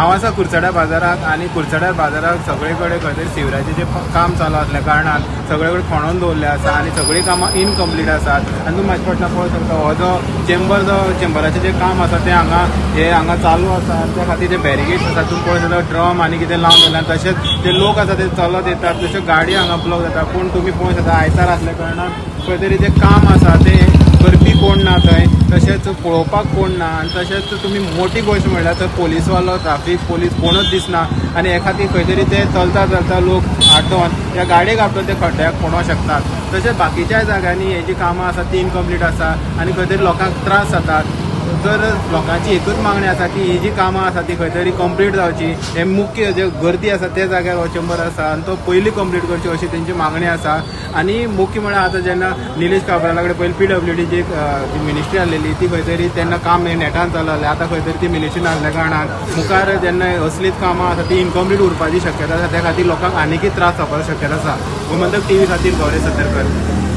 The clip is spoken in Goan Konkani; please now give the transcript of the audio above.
हांव आसा कुडचड्या बाजाराक आनी कुडचड्या बाजाराक सगळे कडेन खंय तरी सिवराचें जें काम चालू आसल्या कारणान सगळे कडेन खणोन दवरलें आसा आनी सगळीं कामां इनकम्प्लीट आसात. आनी तूं म्हाजे फाटल्यान पळोवंक शकता हो जो चेंबर जो चेंबराचें जें काम आसा तें हांगा हें हांगा चालू आसा आनी त्या खातीर जे बॅरिगेड्स आसा तूं पळोवंक शकता ड्रम आनी कितें लावन दवरल्या. तशेंच जे लोक आसा ते चलत येतात, तश्यो गाडी हांगा ब्लॉक जाता. पूण तुमी पळोवंक शकता आयतार आसल्या कारणान खंय तरी जें काम आसा तें करपी कोण ना थंय, तशेंच पळोवपाक कोण ना. आनी तशेंच तुमी मोठी गोश्ट म्हणल्यार थंय पोलीसवालो ट्राफीक पोलीस कोणूच दिसना आनी हे खातीर खंय तरी ते चलता चलता लोक आटोन या गाडयेक आपटोन ते खड्ड्याक पडोवंक शकतात. तशेंच बाकीच्याय जाग्यांनी हे जी कामां आसा ती इनकम्प्लीट आसा आनी खंय तरी लोकांक त्रास जातात. तर लोकांची एकूच मागणी आसा की ही जी कामां आसा ती खंय तरी कंप्लीट जावची. हे मुख्य जे गर्दी आसा त्या जाग्यार हो चेंबर आसा आनी तो पयलीं कंप्लीट करची अशी तेंची मागणी आसा. आनी मुख्य म्हळ्यार आतां जेन्ना निलेश काब्राला कडेन पयलीं PWD जी मिनिस्ट्री आसलेली ती खंय तरी तेन्ना काम नेटान चालू आसलें. आतां खंय तरी ती मिनिस्ट्री नासल्या कारणान मुखार जेन्ना असलीच कामां आसा ती इनकम्प्लीट उरपाची शक्यता आसा. त्या खातीर लोकांक आनीकय त्रास जावपाची शक्यता आसा. गोमंतक TV खातीर गौरेश सतरकर.